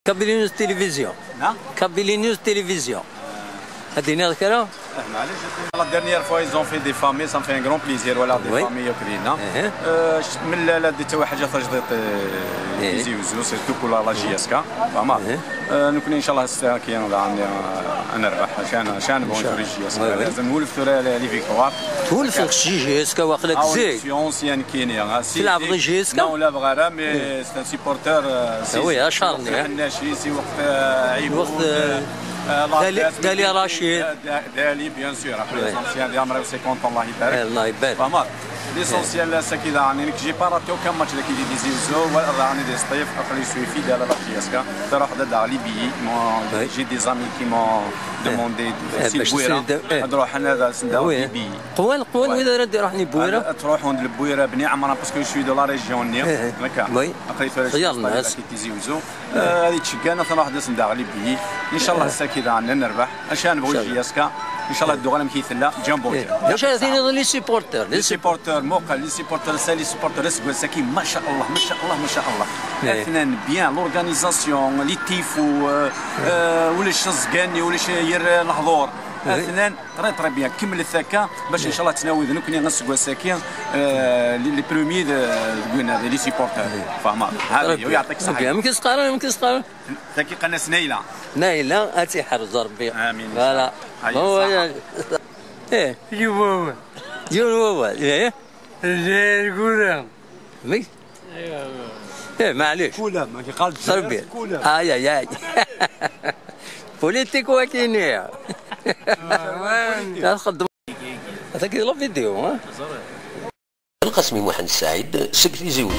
Kabylie News Télévision. نعم. Kabylie News Télévision. هذه نذكرها؟ معليش. La dernière fois, ils ont fait des familles, ça me fait un grand plaisir, voilà, des familles وكرينا. من لا ديت حاجة تجديد تيزي وزو surtout pour la JSK فهمت؟ نكون ان شاء الله الساعة كي نربح عشان نبغوا نفرج JSK، لازم نولف les victoires. تولف JSK واخلك زيد. c'est ancien كينيا. تلعب ضد JSK؟ non لا بغيرها mais c'est un supporter. oui اشارني. الناشي c'est وقت عيب. وقت دالي رشيد. دالي bien sûr après l'ancien ديال عمرو 50 الله يبارك. الله يبارك. فهمت؟ l'essentiel c'est que يعني j'ai pas raté aucun match اللي كيدي تيزي وزو ولا راني دي سطيف après suis fidèle la JSK تروح دا les billets j'ai des amis qui m'ont demandé c'est البويره نروح انا نداو des billets. قوال قوال وين ردي روح البويره؟ تروح عند البويره بني عمران parce que je suis de la région ني هكا. oui خيار الناس تيزي وزو هذه تشكانا تروح نداو les billets ان شاء الله الساكي عندنا نربح عشان نبغوا JSK ان شاء الله الدوغالا مكيثلا جامبو. باش هذين les supporters. les supporters موقع les supporters c'est les supporters ساكي ما شاء الله ما شاء الله ما شاء الله. اثنان bien l'organisation les tifos ولا الشزقاني ولا ير الحضور اثنان très très bien. كمل الثكا باش ان شاء الله تناوي نكوني غنسكوا ساكين les premiers قلنا les supporters فاهمه. هذه ويعطيك الصحة. يمكن سقارة يمكن سقارة ثكي قناة نايله نايله اتي حرز ربي. امين. voilà هو ايه يوه يوه ايه الكولا مي ايه معليش كولا ما قال تربيه اي اي اي politique وكينيا نخدم هذاك la vidéo. القسمي محمد السعيد سكتي زوج.